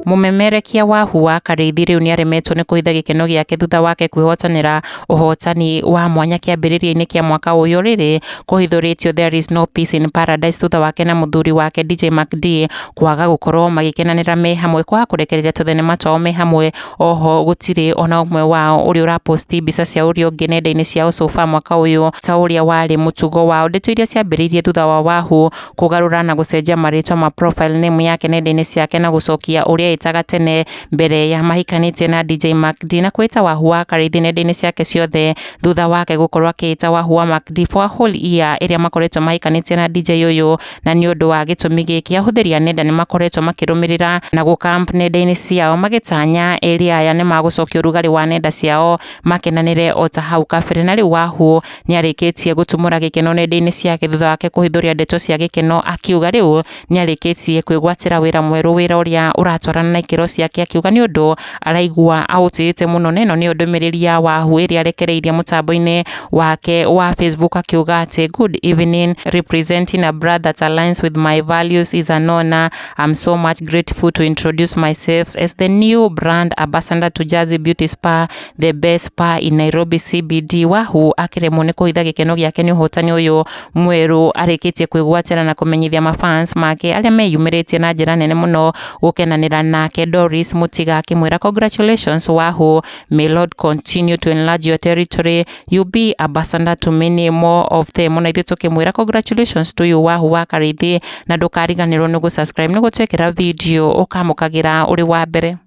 Mũmemerekia Wahu wa Karĩithi rĩu nĩaremetwo nĩ kũhitha gĩkeno gĩake thutha wake kwĩhotanĩra ũhotani wa mwanya kĩambĩrĩria-inĩ kĩa mwaka ũyũ. Rĩrĩ kũhithũrĩtio There is no peace in paradise thutha wake na mũthuri wake DJ MacD kwaga gũkorwo magĩkenanĩra me hamwe, kwaga kũrekereria tũthenema twao me hamwe. Oho gũtirĩ ona ũmwe wao ũrĩa ũraposti mbica cia ũrĩa ũngĩ nenda-inĩ ciao so far mwaka ũyũ ta ũrĩa warĩ mũtugo wao. Ndeto iria ciambĩrĩirie thutha wa Wahu kũgarũra na gũcenjia marĩtwa ma profile name yake nenda-inĩ ciake na gũcokia ũrĩa etaga tene mbere ya mahikanĩtie na DJ MacD, na kwĩta Wahu wa Karĩithi nenda-inĩ ciake ciothe thutha wake gũkorwo akĩĩta Wahu wa MacD for a whole year ĩrĩa makoretwo mahikanĩtie na DJ ũyũ. Na nĩ ũndũ wa gĩtũmi gĩkĩ, ahũthĩri a nenda nĩ makoretwo makĩrũmĩrĩra na gũkamp nenda-inĩ ciao magĩtanya erĩ aya nĩ magũcokia ũrugarĩ wa nenda ciao makenanĩre o ta hau kabere. Na rĩu Wahu nĩ arĩkĩtie gũtumũra gĩkeno nenda-inĩ ciake thutha wake kũhithũria ndeto cia gĩkeno, akiuga rĩu nĩ arĩkĩtie kwĩgwatĩra wĩra mwerũ, wĩra ũrĩa ũratwarana na ikĩro ciake, akiuga nĩ ũndũ araigua aũtĩĩte mũno. Na ĩno nĩyo ndũmĩrĩri ya Wahu ĩrĩa arekereirie mũtambo-inĩ wake wa Facebook, akiuga atĩ, "Good evening. Representing a brand that aligns with my values is an honor. I'm so much grateful to introduce myself as the new brand ambassador to Jazzy Beauty Spa, the best spa in Nairobi CBD." Wahu akĩremwo nĩ kũhitha gĩkeno gĩake nĩ ũhotani ũyũ mwerũ arĩkĩtie kwĩgwatĩra na kũmenyithia mafans make arĩa meyumĩrĩtie na njĩra nene mũno gũkenanĩra nake. Doris Mutiga akĩmwĩra, "Congratulations Wahu, may Lord continue to enlarge your territory, you be ambassador to many more of them." Ona ithuĩ tũkĩmwĩra congratulations to you, Wahu wa Karĩithi, na ndũkariganĩrwo nĩ gũ-subscribe nĩguo twekĩra video ũkamũkagĩra ũrĩ wa mbere.